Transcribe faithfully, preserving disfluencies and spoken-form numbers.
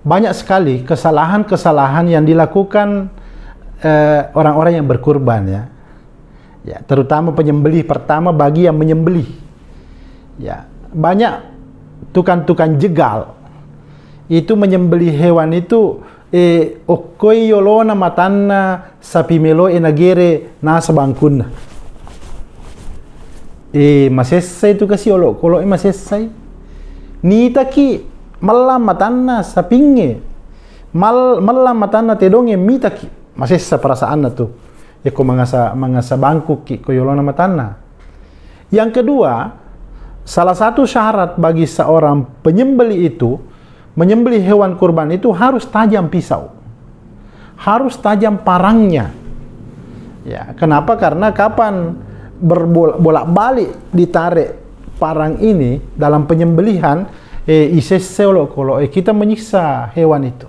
Banyak sekali kesalahan-kesalahan yang dilakukan eh, orang-orang yang berkurban, ya. Ya, terutama penyembelih pertama bagi yang menyembelih. Ya, banyak tukang-tukang jegal itu menyembelih hewan itu eh okkoi yolona matanna sapi meloe nagere nasa bangkunna. Eh, masessai tu kasi olokoloe masessai. Nitaki mellang matanna sapingnge. Mal, mellang matanna tedongnge mitaki. Masessa perasaanna tu. Yakko mangasa, mangasa bangkukki ko yolona matanna. Yang kedua, salah satu syarat bagi seorang penyembelih itu, menyembelih hewan kurban itu harus tajam pisau. Harus tajam parangnya. Ya, kenapa? Karena kapan berbolak-balik ditarik parang ini dalam penyembelihan, eh, isesse olokoloe kita menyiksa hewan itu.